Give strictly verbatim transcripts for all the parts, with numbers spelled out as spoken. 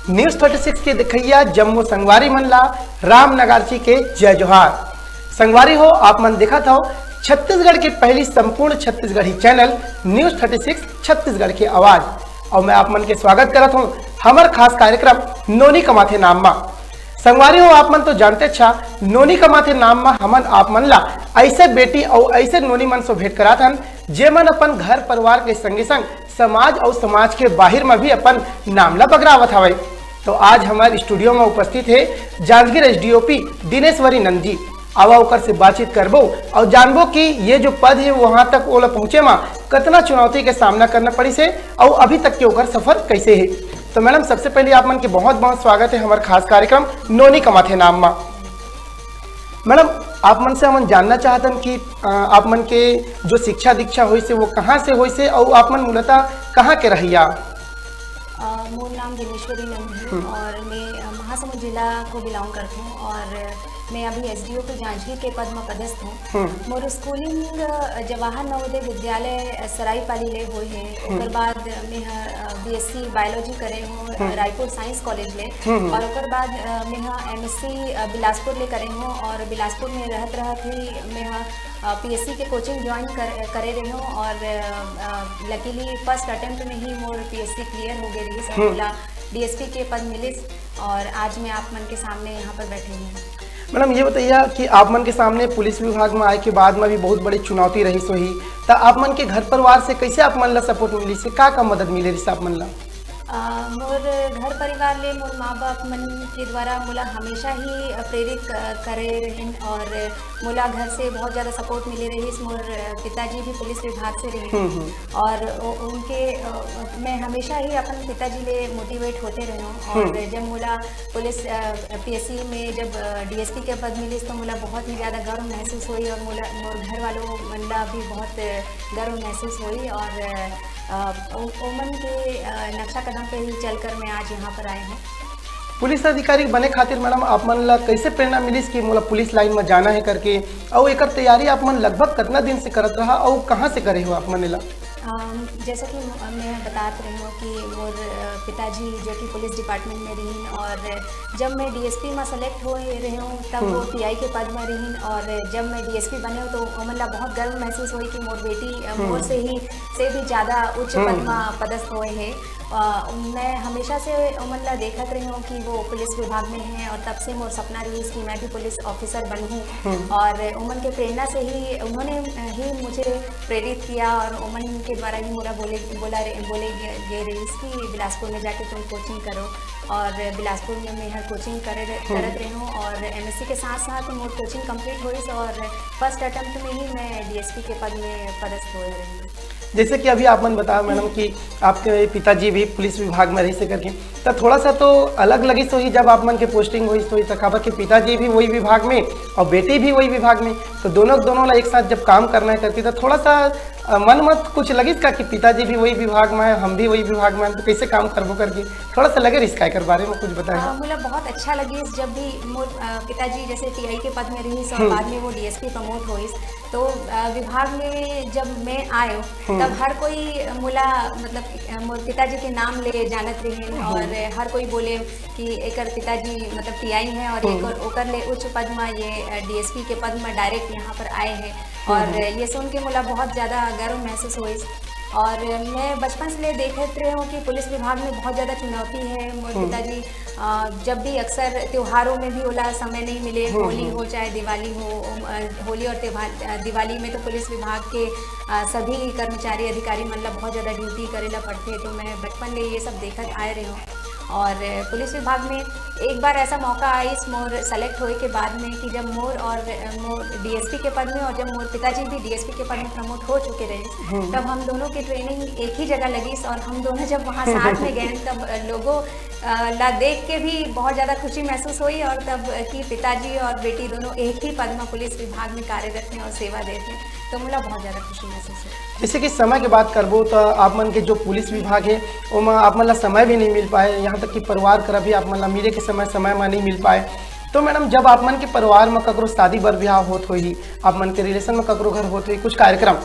News thirty six के देखइया जम्मो संगवारी मन ला राम नगारची के जय जोहार। संगवारी हो, आप मन देखत हव छत्तीसगढ़ के पहली संपूर्ण Chhattisgarhi channel News thirty six Chhattisgarh के आवाज। और मैं आप मन के स्वागत करत हूँ हमर खास कार्यक्रम नोनी कमाथे नाम मा। संगवारी हो, आप मन तो जानते छा, नोनी कमाथे नाम मा हमन आप मन ला ऐसे बेटी और ऐसे नोनी मन से भेंट करात हन, जे मन अपन घर परिवार के संगे संग समाज और समाज के बाहिर में भी अपन नाम ला बगरावत हवय। तो आज हमारे स्टूडियो में उपस्थित है जांजगीर एसडीओपी दिनेश्वरी नंद जी। आवा ओकर से बातचीत करबो और जानबो कि ये जो पद है वहां तक ओला पहुंचे मा कतना चुनौती के सामना करना पड़ी से और अभी तक के ओकर सफर कैसे है। तो मैडम, सबसे पहले आप मन के बहुत बहुत स्वागत है हमारे खास कार्यक्रम नोनी कमाथे नाम मा। मैडम, आप मन से हमन जानना चाहतन कि अ, आप मन के जो शिक्षा दीक्षा होइस हे, वो कहाँ से होइस हे और आप मन मूलतः कहाँ के रहइया? अ, मोर नाम दिनेश्वरी नंद है और मैं अ, महासमुंद जिला को बिलोंग करती हूँ और मैं अभी एसडीओ के जांजगीर के पद में पदस्थ हूँ। मोर स्कूलिंग अ, जवाहर नवोदय विद्यालय अ, सरायपाली ले हुए है। ओकर बाद मैं बीएससी बायोलॉजी करे हूँ अ, रायपुर साइंस कॉलेज ले और ओकर बाद अ, मैं एमएससी बिलासपुर ले करे हूँ और बिलासपुर में रहत रहत ही मैं पीएससी के कोचिंग ज्वाइन कर, करे रहे हूँ और लकीली फर्स्ट अटेम्प्ट में ही मोर पीएससी क्लियर हो गए रही, सब मोला डीएसपी के पद मिलिस और आज मैं आप मन के सामने यहाँ पर बैठी हूँ। मैडम, ये बताइए कि आप मन के सामने पुलिस विभाग में आए के बाद में भी बहुत बड़ी चुनौती रही सोही, तो आप मन के घर परिवार से कैसे आप मन ला सपोर्ट मिली से, का का मदद मिले रही आप मन ला? अ, मोर घर परिवार ले मोर माँ बाप मन के द्वारा मोला हमेशा ही प्रेरित क- करे रहिन और मोला घर से बहुत ज़्यादा सपोर्ट मिले रहिस। मोर पिताजी भी पुलिस विभाग से रहिन और उ- उनके अ, मैं हमेशा ही अपन पिताजी ले मोटिवेट होते रहे हूँ और जब मोला पुलिस पीएससी में जब डीएसपी के पद मिलिस तो मोला बहुत ही ज़्यादा गर्व महसूस हुई और मोला मोर घर वालों मन ला भी बहुत गर्व महसूस हुई और अ, ओ- ओमन के अ, नक्शा कदम पे ही चलकर मैं आज यहाँ पर आई हूँ। पुलिस अधिकारी बने खातिर मैडम आप मन ला कैसे प्रेरणा मिलिस कि मोला पुलिस लाइन में जाना है करके, और एकर तैयारी आप मन लगभग कितना दिन से करत रहा और कहाँ से करे हो आप मन एला? अम, जैसा कि म- मैं बतात रही हूँ कि मोर अ, पिताजी जो कि पुलिस डिपार्टमेंट में रहिन और जब मैं डीएसपी में सेलेक्ट हो रही हूँ तब वो पीआई के पद में रहिन और जब मैं डीएसपी बने हूँ तो ओमन ला बहुत गर्व महसूस हुई कि मोर बेटी अ, मोर से ही से भी ज़्यादा उच्च पद में पदस्थ हुए हैं। अ, मैं हमेशा से ओमन ला देखत रही हूँ कि वो पुलिस विभाग में हैं और तब से मोर सपना रही कि मैं भी पुलिस ऑफिसर बनूँ और ओमन के प्रेरणा से ही उन्होंने ही मुझे प्रेरित किया और ओमन के द्वारा ही मोला बोले बोला रे- बोले गए गए रहीस कि बिलासपुर में जाके तुम कोचिंग करो और बिलासपुर में मैं हर कोचिंग करे करत रही हूँ और एमएससी के साथ साथ मोर कोचिंग कंप्लीट हुई और फर्स्ट अटेम्प्ट में ही मैं डीएसपी के पद में पदस्थ हो रही हूँ। जैसे कि अभी आप मन बताया मैडम कि आपके पिताजी भी पुलिस विभाग में रही से करके, तो थोड़ा सा तो अलग लगिस होही जब आप मन के पोस्टिंग होइस होही, तो काबर कि पिताजी भी वही विभाग में और बेटी भी वही विभाग में, तो दोनों दोनों ला एक साथ जब काम करना है करके, तो थोड़ा सा अ, मन मत कुछ लगिस का कि पिताजी भी वही विभाग में है, हम भी वही विभाग में हैं, तो कैसे काम करबो करके थोड़ा सा लगे रहिस का, एकर बारे में कुछ बताए? अ, मोला बहुत अच्छा लगिस जब भी मोर अ, पिताजी जैसे पीआई के पद में रहिस और बाद में वो डीएसपी प्रमोट होइस तो अ, विभाग में जब मैं आयो तब हर कोई मोला मतलब अ, मोर पिताजी के नाम ले जानत रहिन और हर कोई बोले कि एकर पिताजी मतलब पीआई हैं और एकर ओकर ले उच्च पद में ये डीएसपी के पद में डायरेक्ट यहाँ पर आए हैं और ये सुन के मोला बहुत ज़्यादा गर्व महसूस होइस। और मैं बचपन से ले देखत रहे हूँ कि पुलिस विभाग में बहुत ज़्यादा चुनौती है। मोर पिताजी अ, जब भी अक्सर त्योहारों में भी ओला समय नहीं मिले, होली हो चाहे दिवाली हो, अ, होली और त्योहार अ, दिवाली में तो पुलिस विभाग के अ, सभी कर्मचारी अधिकारी मन ला बहुत ज़्यादा ड्यूटी करे ला पड़थे, तो मैं बचपन ले ये सब देखत आए रहे हूँ। और पुलिस विभाग में एक बार ऐसा मौका आइस मोर सेलेक्ट होए के बाद में कि जब मोर और अ, मोर डीएसपी के पद में और जब मोर पिताजी भी डीएसपी के पद में प्रमोट हो चुके रहे, तब हम दोनों की ट्रेनिंग एक ही जगह लगिस और हम दोनों जब वहाँ साथ में गए तब लोगों अ, ला देख के भी बहुत ज़्यादा खुशी महसूस हुई और तब कि पिताजी और बेटी दोनों एक ही पद में पुलिस विभाग में कार्यरत हैं और सेवा देत हैं, तो मोला बहुत ज़्यादा खुशी महसूस हुई। जैसे कि समय के बात करबो, तो आप मन के जो पुलिस विभाग है, ओमा आप मन ला समय भी नहीं मिल पाए, यहाँ तक कि परिवार करा भी आप मन ला मिले के समय, समय में नहीं मिल पाए। तो मैडम, जब आप मन के परिवार में ककरो शादी बर ब्याह होत होही, आप मन के रिलेशन में ककरो घर होत होही, कुछ कार्यक्रम,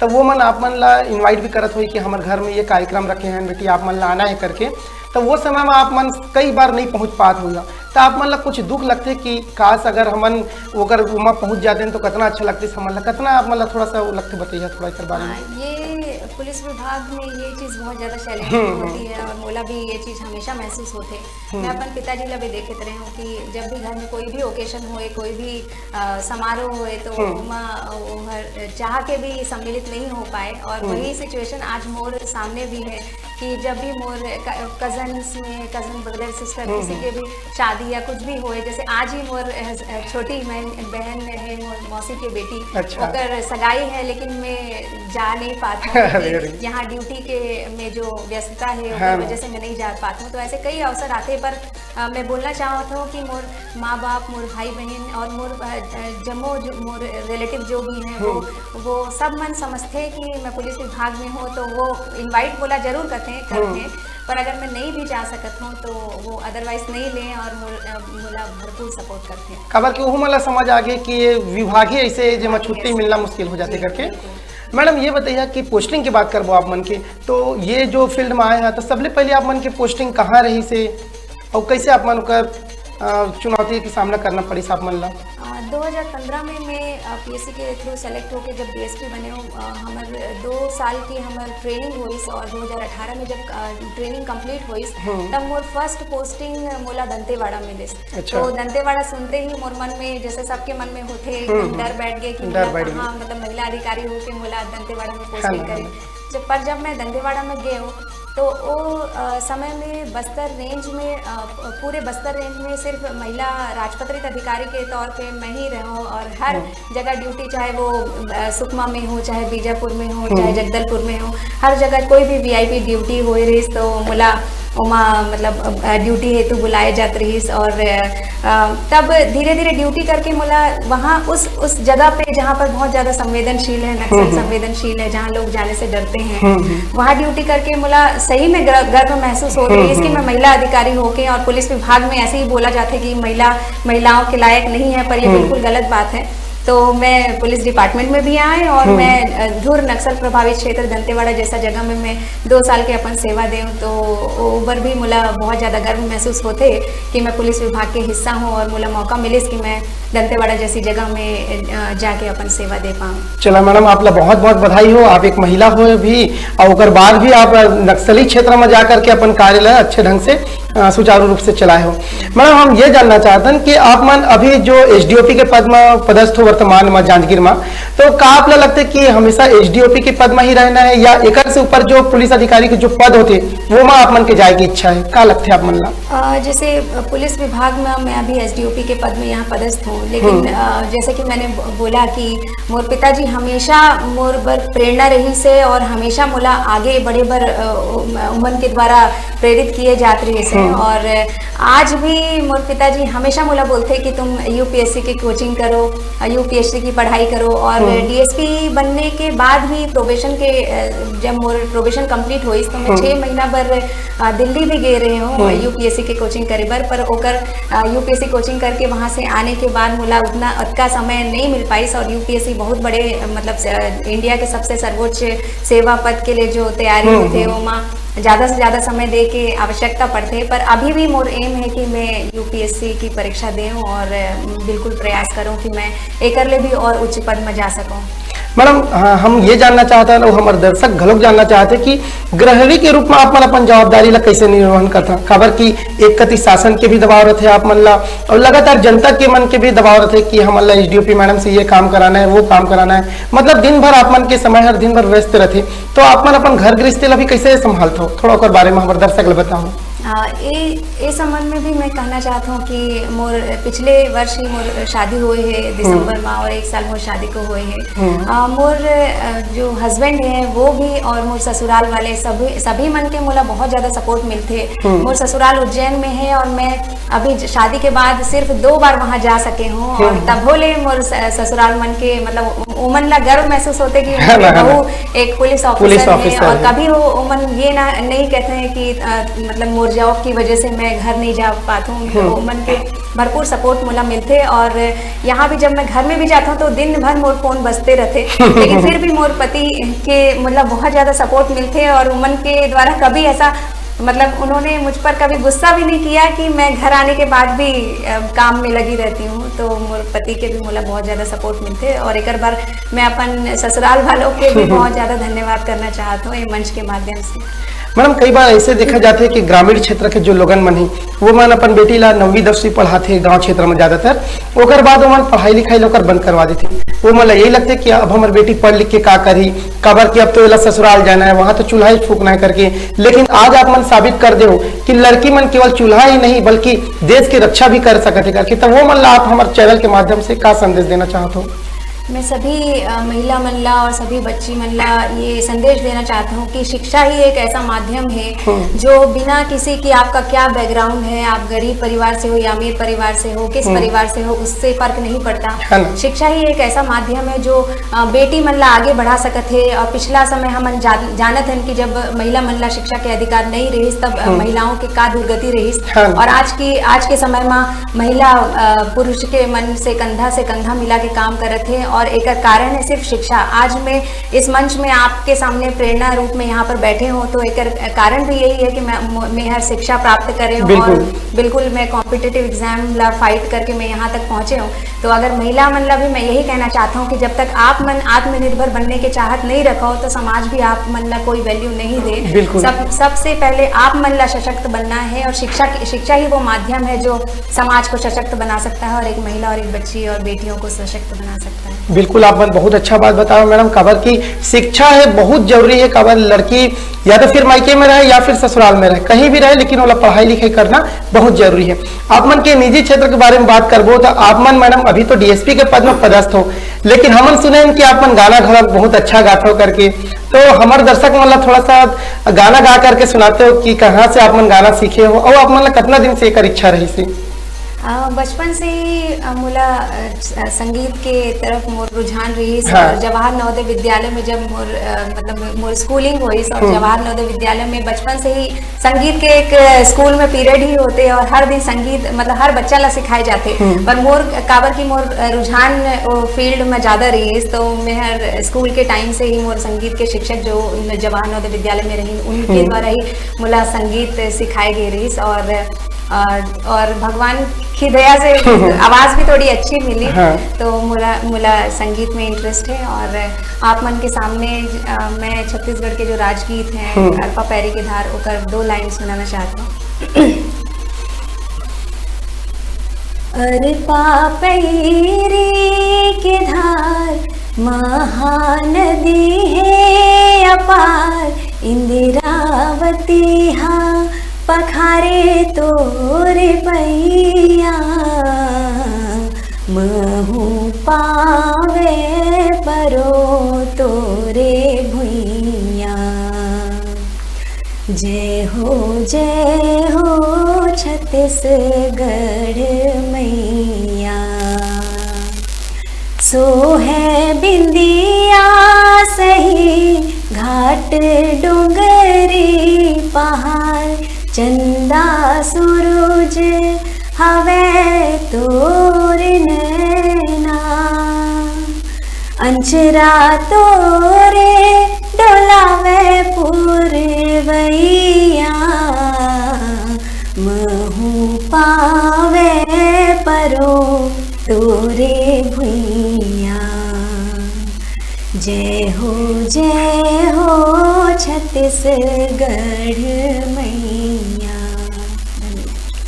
त वो मन आप मन ला invite भी करत होही कि हमर घर में ये कार्यक्रम रखे हैं बेटी, आप मन ला आना है करके। त वो समय में आप मन कई बार नहीं पहुँच पात होइहा, त आप मन ला कुछ दुख लगथे कि काश अगर हमन ओकर ओमा पहुँच जाते तो कतना अच्छा लगते हमन ला, कतना आप मन ला थोड़ा सा वो लगथे, बताइए थोड़ा एकर बारे में। हाँ, ये पुलिस विभाग में ये चीज़ बहुत ज़्यादा चैलेंजिंग होती है और मोला भी ये चीज़ हमेशा महसूस होते। मैं अपन पिताजी ला भी देखत रहे हूँ कि जब भी घर में कोई भी ओकेशन होए, कोई भी अ, समारोह होए तो ओमा वो हर चाह के भी सम्मिलित नहीं हो पाए। और वही सिचुएशन आज मोर सामने भी है कि जब भी मोर कजन्स में, कजन ब्रदर सिस्टर किसी के भी शादी या कुछ भी होए, जैसे आज ही मोर अ, अ, छोटी बहन, बहन है, मोर मौसी के बेटी, अच्छा। ओकर सगाई है, लेकिन मैं जा नहीं पाता हूँ क्योंकि यहाँ ड्यूटी के में जो व्यस्तता है, ओकर वजह से मैं नहीं जा पाता हूँ। तो ऐसे कई अवसर आते हैं, पर अ, मैं बोलना चाहत हूँ कि मोर माँ बाप, मोर भाई बहन और मोर अ, अ, जम्मो जो मोर रिलेटिव जो भी हैं, वो वो सब मन समझते हैं कि मैं पुलिस विभाग में हूँ, तो वो इनवाइट बोला जरूर करते हैं, करते हैं। पर अगर मैं नहीं भी जा सकत हूँ तो वो अदरवाइज नहीं लें और मोर, अ, मोला भरपूर सपोर्ट करते हैं। काबर कि ओहू मन ला समझ आ गे कि ये विभाग ही ऐसे हे जेमा छुट्टी मिलना मुश्किल हो जाथे करके। मैडम, ये बताइए कि पोस्टिंग की बात करबो आप मन के, तो ये जो फील्ड में आए हैं, तो सबले पहले आप मन के पोस्टिंग कहाँ रहिस हे और कैसे आप मन ओकर अ, चुनौती के सामना करना पड़िस आप मन ला? अ, दो हज़ार पन्द्रह में मैं पीएससी के थ्रू सेलेक्ट होकर जब डीएसपी बने हूँ, अ, हमर दो साल की हमर ट्रेनिंग होइस और दो हज़ार अठारह में जब ट्रेनिंग कंप्लीट होइस, तब मोर फर्स्ट पोस्टिंग मोला दंतेवाड़ा मिलिस। अच्छा। तो दंतेवाड़ा सुनते ही मोर मन में, जैसे सबके मन में होथे, एकदम डर बैठ गए कि डर मोला बैठ गए। कहाँ, मतलब महिला अधिकारी होके मोला दंतेवाड़ा में हाँ, पोस्टिंग हाँ, करे। हाँ। जब, पर जब मैं दंतेवाड़ा में गए हूँ तो वो अ, समय में बस्तर रेंज में अ, पूरे बस्तर रेंज में सिर्फ महिला राजपत्रित अधिकारी के तौर पे मैं ही रहूँ और हर जगह ड्यूटी, चाहे वो अ, सुकमा में हो, चाहे बीजापुर में हो, चाहे जगदलपुर में हो, हर जगह कोई भी वीआईपी ड्यूटी होए रहिस तो मोला ओमा मतलब अ, ड्यूटी हेतु बुलाए जात रहिस। और अ, तब धीरे धीरे ड्यूटी करके मोला वहाँ उस उस जगह पे जहाँ पर बहुत ज्यादा संवेदनशील है, नक्सल संवेदनशील है, जहाँ लोग जाने से डरते हैं, वहाँ ड्यूटी करके मोला सही में ग्र- गर्व महसूस होत रहिस कि मैं महिला अधिकारी होके, और पुलिस विभाग में ऐसे ही बोला जाता है कि महिला महिलाओं के लायक नहीं है, पर ये बिल्कुल गलत बात है। तो मैं पुलिस डिपार्टमेंट में भी आए और मैं अ, धुर नक्सल प्रभावित क्षेत्र दंतेवाड़ा जैसा जगह में मैं दो साल के अपन सेवा देव, तो ओबर भी मोला बहुत ज्यादा गर्व महसूस होते कि मैं पुलिस विभाग के हिस्सा हूँ और मोला मौका मिलिस कि मैं दंतेवाड़ा जैसी जगह में अ, जाके अपन सेवा दे पाऊँ। चला मैडम, आप ला बहुत बहुत बधाई हो, आप एक महिला हो भी और ओकर बाद भी आप नक्सली क्षेत्र में जा करके अपन कार्य ला अच्छे ढंग से अ, सुचारू रूप से चलाए हो। मैडम, हम ये जानना चाहतन कि आप मन अभी जो एसडीओपी के पद में पदस्थ हो वर्तमान में जांजगीर में, तो का आप ला लगता है कि हमेशा एसडीओपी के पद में ही रहना है या एकर से ऊपर जो पुलिस अधिकारी के जो पद होते वो में आप मन के जाए की इच्छा है, का लगता है आप मन ला? अ, जैसे पुलिस विभाग में मैं अभी एसडीओपी के पद में यहाँ पदस्थ हूँ, लेकिन अ, जैसे कि मैंने ब- बोला कि मोर पिताजी हमेशा मोर बर प्रेरणा रहिस हे और हमेशा मोला आगे बढ़े बर अ, उ- उमन के द्वारा प्रेरित किए जात रहिस हे। और आज भी मोर पिताजी हमेशा मोला बोलते कि तुम यूपीएससी की कोचिंग करो, यूपीएससी की पढ़ाई करो। और डीएसपी बनने के बाद भी प्रोबेशन के अ, जब मोर प्रोबेशन कंप्लीट होइस तो मैं छः महीना बर अ, दिल्ली भी गए रहे हूँ यूपीएससी के कोचिंग करे बर, पर ओकर यूपीएससी कोचिंग करके वहाँ से आने के बाद मोला उतना अतका समय नहीं मिल पाइस। और यूपीएससी बहुत बड़े अ, मतलब अ, इंडिया के सबसे सर्वोच्च सेवा पद के लिए जो तैयारी होते हैं, ओमा ज़्यादा से ज़्यादा समय दे के आवश्यकता पड़ते हैं। पर अभी भी मोर एम है कि मैं यूपीएससी की परीक्षा दें और अ, बिल्कुल प्रयास करूँ कि मैं एकर ले भी और उच्च पद में जा सकूँ। मैडम, हाँ, हम ये जानना चाहत हन और हमर दर्शक घलोक जानना चाहत हे कि गृहिणी के रूप में आप मन अपन जवाबदारी ला कैसे निर्वहन करता, काबर कि एक कति शासन के भी दबाव रहते आप मन ला और लगातार जनता के मन के भी दबाव रहते कि हमन ला एसडीओपी मैडम से ये काम कराना है, वो काम कराना है, मतलब दिन भर आप मन के समय हर दिन भर व्यस्त रहते, तो आप मन अपन घर गृहस्थी ला भी कैसे संभालत हो, थोड़ा ओकर बारे में हमर दर्शक ला बताओ। आ, ए, ए संबंध में भी मैं कहना चाहत हूँ कि मोर पिछले वर्ष ही मोर शादी हुए है दिसंबर में, और एक साल मोर शादी को हुए है। आ, मोर अ, जो हस्बैंड है वो भी और मोर ससुराल वाले सभी सभी मन के मोला बहुत ज्यादा सपोर्ट मिलते। मोर ससुराल उज्जैन में है और मैं अभी ज- शादी के बाद सिर्फ दो बार वहाँ जा सके हूँ और तभो ले मोर स- ससुराल मन के मतलब उ- उमन ला गर्व महसूस होते कि मेरी बहू एक पुलिस ऑफिसर है। और कभी वो उमन ये ना नहीं कहते हैं कि अ, मतलब मोर जॉब की वजह से मैं घर नहीं जा पाती हूँ। उमन के भरपूर सपोर्ट मोला मिलथे। और यहाँ भी जब मैं घर में भी जाता हूँ तो दिन भर मोर फोन बजते रहते, लेकिन फिर भी मोर पति के मतलब बहुत ज्यादा सपोर्ट मिलथे और उमन के द्वारा कभी ऐसा मतलब उन्होंने मुझ पर कभी गुस्सा भी नहीं किया कि मैं घर आने के बाद भी अ, काम में लगी रहती हूँ। तो मोर पति के भी मोला बहुत ज्यादा सपोर्ट मिलथे और एक बार मैं अपन ससुराल वालों के भी बहुत ज्यादा धन्यवाद करना चाहती हूँ ये मंच के माध्यम से। मैडम, कई बार ऐसे देखा जाथे कि ग्रामीण क्षेत्र के जो लोगन मन हे, वो मन अपन बेटी ला नौवीं दसवीं पढ़ाथे गांव क्षेत्र में ज्यादातर, ओकर बाद ओमन पढ़ाई लिखाई ला ओकर बंद करवा देथे। वो मन ला यही लगथे कि अब हमर बेटी पढ़ लिख के का करही, काबर कि अब तो एला ससुराल जाना है, वहां तो चूल्हा ही फूकना है करके। लेकिन आज आप मन साबित कर दे हो कि लड़की मन केवल चूल्हा ही नहीं बल्कि देश की रक्षा भी कर सकत है करके। तो वो मन ला आप हमारे चैनल के माध्यम से का संदेश देना चाहत हो? मैं सभी अ, महिला मन ला और सभी बच्ची मन ला ये संदेश देना चाहती हूँ कि शिक्षा ही एक ऐसा माध्यम है जो बिना किसी की आपका क्या बैकग्राउंड है, आप गरीब परिवार से हो या अमीर परिवार से हो, किस परिवार से हो, उससे फर्क नहीं पड़ता। है ना? शिक्षा ही एक ऐसा माध्यम है जो अ, बेटी मन ला आगे बढ़ा सकत है। और पिछला समय हमन जा, जानत हन कि जब महिला मन ला शिक्षा के अधिकार नहीं रहिस तब अ, महिलाओं के का दुर्गति रहिस। हाँ। और आज की आज के समय में महिला अ, पुरुष के मन से कंधा से कंधा मिला के काम करत हे और एकर कारण है सिर्फ शिक्षा। आज मैं इस मंच में आपके सामने प्रेरणा रूप में यहाँ पर बैठे हूँ तो एकर कारण भी यही है कि मैं मैं हर शिक्षा प्राप्त करे हूँ। बिल्कुल। और बिल्कुल मैं कॉम्पिटिटिव एग्जाम ला फाइट करके मैं यहाँ तक पहुँचे हूँ। तो अगर महिला मन ला भी मैं यही कहना चाहता हूँ कि जब तक आप मन आत्मनिर्भर बनने के चाहत नहीं रखो तो समाज भी आप मन ला कोई वैल्यू नहीं दे। बिल्कुल। सब सबसे पहले आप मन ला सशक्त बनना है और शिक्षा शिक्षा ही वो माध्यम है जो समाज को सशक्त बना सकता है और एक महिला और एक बच्ची और बेटियों को सशक्त बना सकता है। बिल्कुल, आप मन बहुत अच्छा बात बताओ मैडम, काबर की शिक्षा है बहुत जरूरी है। काबर लड़की या तो फिर मायके में रहे या फिर ससुराल में रहे, कहीं भी रहे, लेकिन ओला पढ़ाई लिखाई करना बहुत जरूरी है। आप मन के निजी क्षेत्र के बारे में बात करबो तो आप मन मैडम अभी तो डीएसपी के पद में पदस्थ हो, लेकिन हमन सुने हैं कि आप मन गाना घोड़ा बहुत अच्छा गाथो करके। तो हमारे दर्शक मन ला थोड़ा सा गाना गा करके सुनाते हो कि कहाँ से आप मन गाना सीखे हो और आप मन ला कितना दिन से एकर इच्छा रही से? अ, बचपन से ही अ, मोला अ, स- संगीत के तरफ मोर रुझान रहिस। हाँ। और जवाहर नवोदय विद्यालय में जब मोर अ, मतलब मोर स्कूलिंग होइस और जवाहर नवोदय विद्यालय में बचपन से ही संगीत के एक अ, स्कूल में पीरियड ही होते और हर दिन संगीत मतलब हर बच्चा ला सिखाए जाते। पर मोर काबर की मोर अ, रुझान वो फील्ड में ज्यादा रहिस तो मैं हर स्कूल के टाइम से ही मोर संगीत के शिक्षक जो जवाहर नवोदय विद्यालय में रही उनके द्वारा ही मोला संगीत सिखाए गए रहिस। और अ, और भगवान की दया से आवाज भी थोड़ी अच्छी मिली। हाँ। तो मोला मोला संगीत में इंटरेस्ट है और आप मन के सामने अ, मैं छत्तीसगढ़ के जो राजगीत हैं अरपा पैरी के धार ओकर दो लाइन सुनाना चाहती हूँ। अरपा पैरी के धार महानदी है अपार, इंदिरावती हा पखारे तोरे पैया, महू पावे परो तोरे भुइया। जय हो जय हो छत्तीसगढ़ मैया। सोहे बिंदिया सही घाट डोंगरी पहाड़, चंदा सूरज हवे तोर नैना। अंचरा तोरे डोलावे पुरवैया, महू पावे परो तोरे भुइया। जय हो जय हो छत्तीसगढ़ मैया।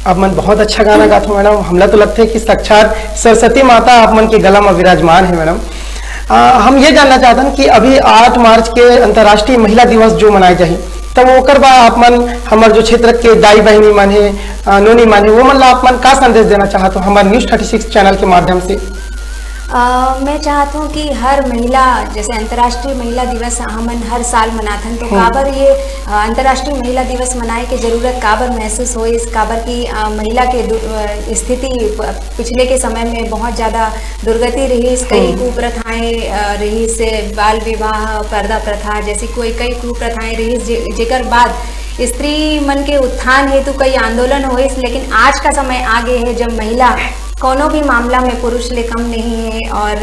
आप मन बहुत अच्छा गाना गाथो मैडम। हमला तो लगथे कि साक्षात सरस्वती माता आप मन के गला में विराजमान है मैडम। आ, हम ये जानना चाहतन कि अभी आठ मार्च के अंतर्राष्ट्रीय महिला दिवस जो मनाए जाही, तब ओकर बाद आप मन हमर जो क्षेत्र के दाई बहिनी मन है, आ, नोनी मन है, वो मन ला आप मन का संदेश देना चाहत हो हमारे न्यूज़ थर्टी सिक्स चैनल के माध्यम से? अ, मैं चाहत हूँ कि हर महिला, जैसे अंतर्राष्ट्रीय महिला दिवस हमन हर साल मनाथन, तो काबर ये अ, अंतर्राष्ट्रीय महिला दिवस मनाए के जरूरत काबर महसूस होइस? काबर कि अ, महिला के दु- अ, स्थिति प- पिछले के समय में बहुत ज्यादा दुर्गति रहिस, कई कुप्रथाएं अ, रहिस, बाल विवाह, पर्दा प्रथा जैसी कोई कई कुप्रथाएं रहिस, जे- जेकर बाद स्त्री मन के उत्थान हेतु कई आंदोलन होइस, लेकिन आज का समय आ गए है जब महिला कोनो भी मामला में पुरुष ले कम नहीं है और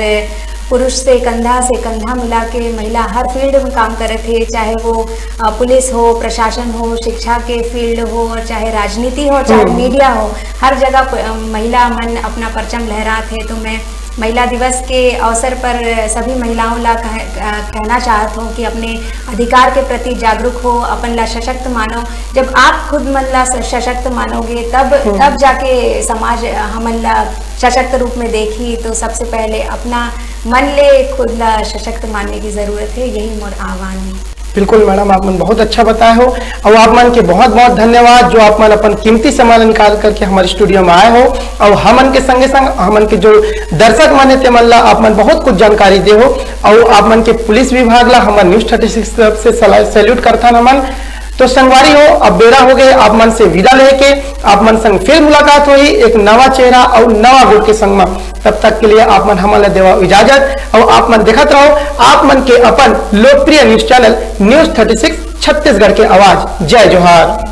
पुरुष से कंधा से कंधा मिला के महिला हर फील्ड में काम करत है, चाहे वो अ, पुलिस हो, प्रशासन हो, शिक्षा के फील्ड हो, और चाहे राजनीति हो, चाहे मीडिया हो, हर जगह प- अ, महिला मन अपना परचम लहरात है। तो मैं महिला दिवस के अवसर पर सभी महिलाओं ला कह, अ, कहना चाहत हूँ कि अपने अधिकार के प्रति जागरूक हो, अपन ला सशक्त मानो। जब आप खुद मन ला स- सशक्त मानोगे, तब तब जाके समाज अ, हमन ला सशक्त रूप में देखी। तो सबसे पहले अपना मन ले खुद ला सशक्त मानने की जरूरत है, यही मोर आह्वान है। बिल्कुल मैडम, आप मन बहुत अच्छा बताए हो और आप मन के बहुत बहुत धन्यवाद जो आप मन अपन कीमती समय निकाल करके हमारे स्टूडियो में आए हो और हमन के संगे संग हमन के जो दर्शक मन हे ते मन ला आप मन बहुत कुछ जानकारी दे हो और आप मन के पुलिस विभाग ला हमर न्यूज थर्टी सिक्स तरफ से सैल्यूट करथन हमन। तो संगवारी हो, अब बेरा हो गए आप मन से विदा लेके। आप मन संग फिर मुलाकात होही एक नवा चेहरा और नवा गुट के संग में। तब तक के लिए आप मन हमन ला देवा इजाजत और आप मन देखत रहो आप मन के अपन लोकप्रिय news channel news thirty six Chhattisgarh के आवाज। जय जोहार।